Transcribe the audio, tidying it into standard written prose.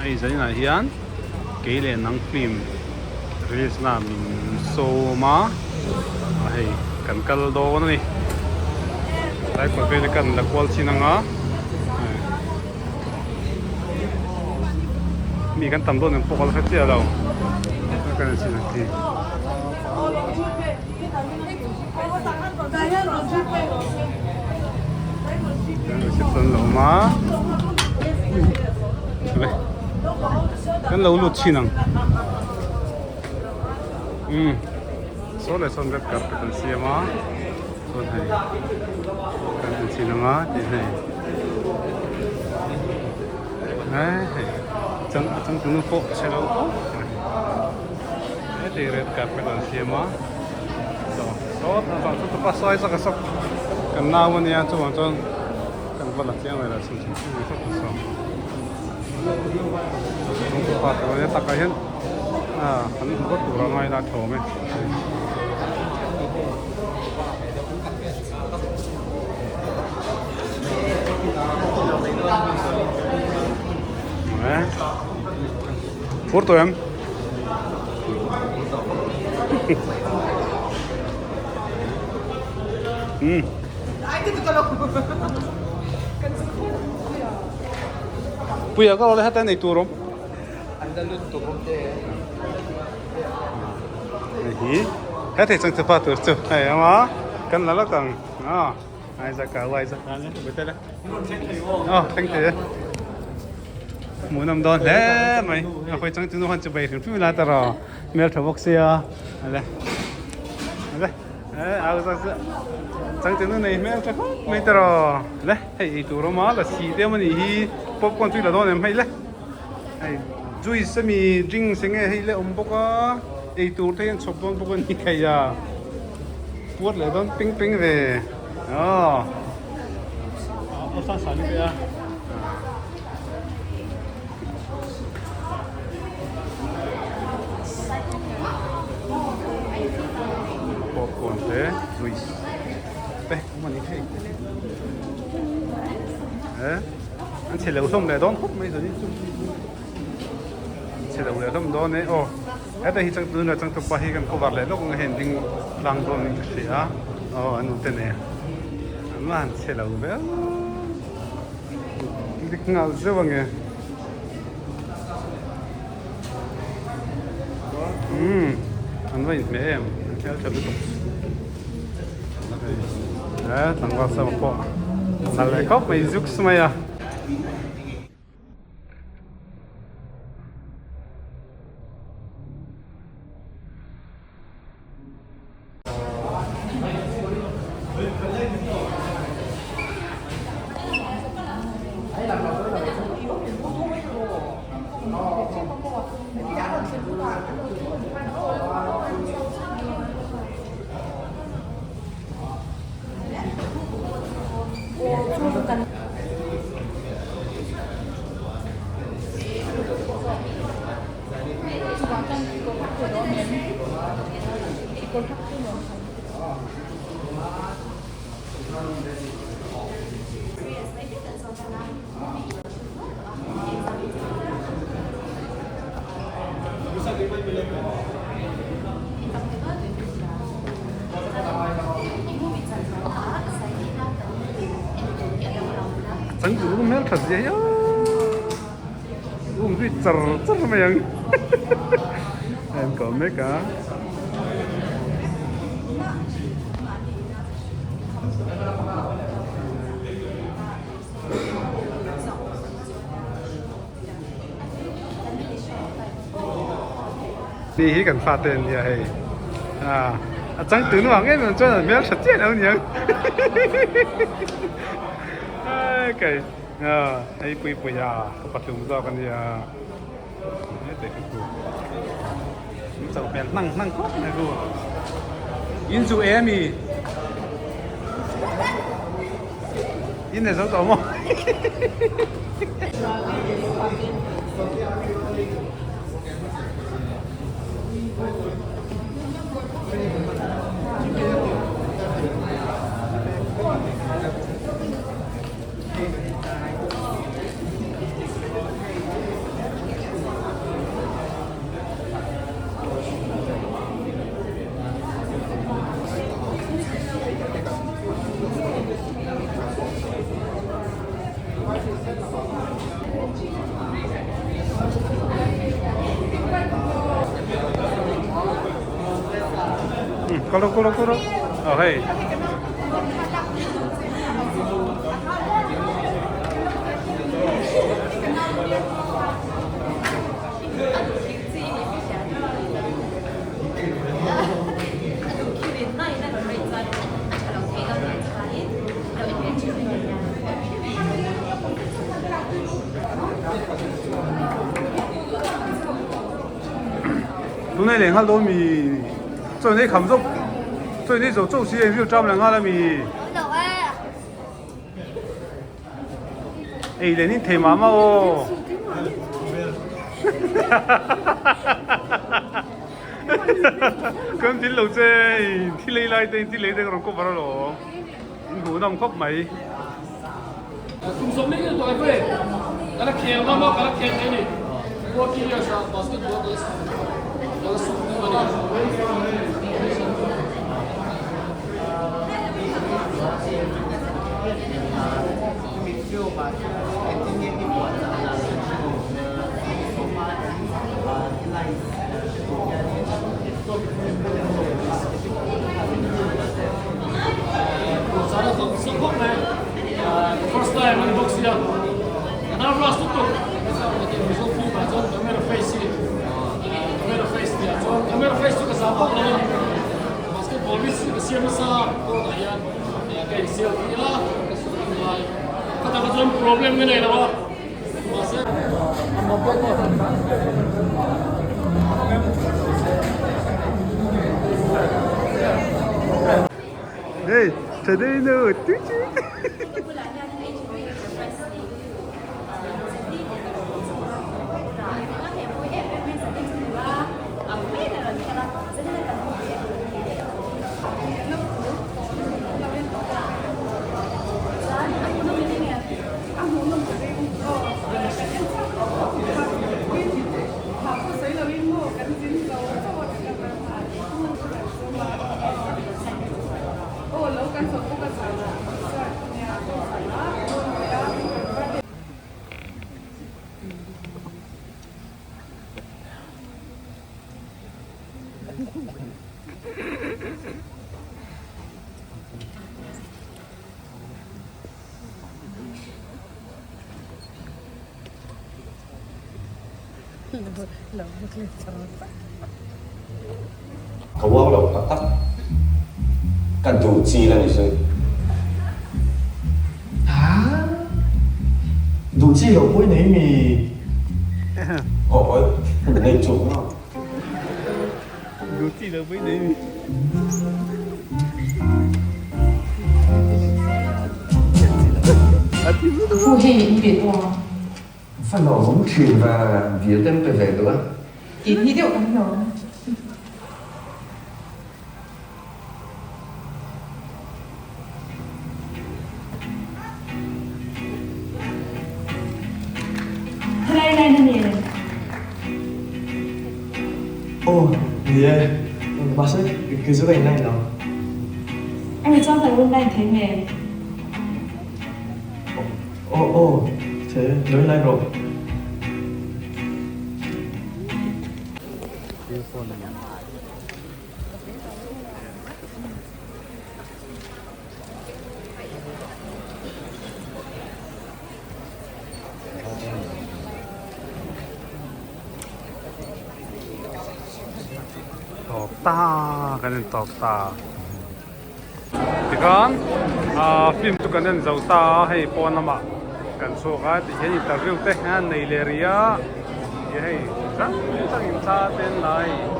Hei zaninah hian kei leh nang film release na min sawm a, hei kan kal dawn a ni. Tlai kawt vel hi kan la kual chin ang a, mi kan tam dawn em pawh ka la hre chiah lo, kan en chin ang khi. Reception lo awm a kan lo lut thin ang umm saw leh sawn red carpet an siam a chuan hei kan en chhin ang a tih hei hei chang a changtunu pawh chhe lo khawp mai. Heti red carpet an siam a saw sawt a vang chu tupa sawi chak a sawk kan nau a nia chuvang chuan kan va la chiang ve lo chhun chhun chhun sawk a saw chung tupa tur a nia takah hian ah kan hmu vak tur a ngai la thawm e. Phur tawh em? Umm. Puia ka rawh le heta nei tur awm. Hei hi he thei chang chepa tur chu hei awm a kan la lawk ang a ai zaka uai zaka le bete le aw thleng thei e hmuhnawm dawn hle mai a hawi chang chu nu khan chu bai hrim hrim la ta rawh hmel tha bawk sia ale ale e au zak chu chang chu nu nei hmel tha khawp mai ta rawh le hei ei tur awm a la si te awm a nih hi popcorn chu i la dawn em hei le. Hei juice ami drinks enge hei le awm bawk a ei tur te hian chhawp dawn bawk a ni thei a puat leh dawn ping ping ve aw aw sang sang ni a popcorn te juice te awm a ni thei eh. An chhe lo hlawm leh dawn khawp mai chuan chu chhe lo leh hlawm dawn e aw heta hi changtu leh changtu pa hi kan cover leh lawk ang a hei an ding tlang dawn in ka hria aw an ute nen an la han chhe lo viau dik nghal zeuh ange umm an va inhmeh em an hmeltha lutuk. He tlangval sama pawh nalh leh khawp mai zuks mai a. Changtu hmel that zia hi aw um zui char char mai ang a en kawm mek a. Ni hi kan fate an nia hei a changtu nuam em em chuan an hmel tha chiah lo niang ai kai hei pui pui a ka patlum zawk a nia hete khi chu an chauh hmel hnang hnang khawp mai chu in chu e ami in e zo tawh maw. Kal rawh kal rawh kal rawh. Aw hei. Tunah leh nghal dawn mi chaw nei kham zawk chaw nei zo chauh si a inriu ṭam leh nghal a mi ei leh nin thei mah mah aw kan thil lo che thil ei lai te thil ei te ka rawn cover alawm in hmuh nawm khawp mai. Kum sawm lek tawh ai ka la khel ngam a ka la khel thei a ni 40 years ah basketball ka la ka la suk ngam a ni. First time ani bawk sia ka nervous lutuk Mizo film ah chuan camera face hi camera face tih ah chuan camera face chu ka zah vak lo a basketball hi ka siam nasa a court ah hian ka insiam thei a ka suit a ngai khatah kha chuan problem ka nei lo a mahse Hey, today no. Ka uang lo tak tak. Ka duh chi la ni zui. Ha? Duh chi loh pawh i nei mi? Aw awi, ka nei chuang lo. Duh chi loh pawh i nei mi? Fu hei in ve tawh a. Va lawm thin va dil te an pe ve duh a. Tin hi deuh kan lawm. Helai line a ni em? Aw ni e, mahse kei chu ka in line lo. A mi chuan ka lo in line thei nge? Aw aw, che lo in line rawh. Tawp ta kan en tawp ta tikhan ah film chu kan en zo ta a hei pawn lamah kan chhuak a tihian interview te an nei leh rih a hei hrang hrang in thla te an la a hei.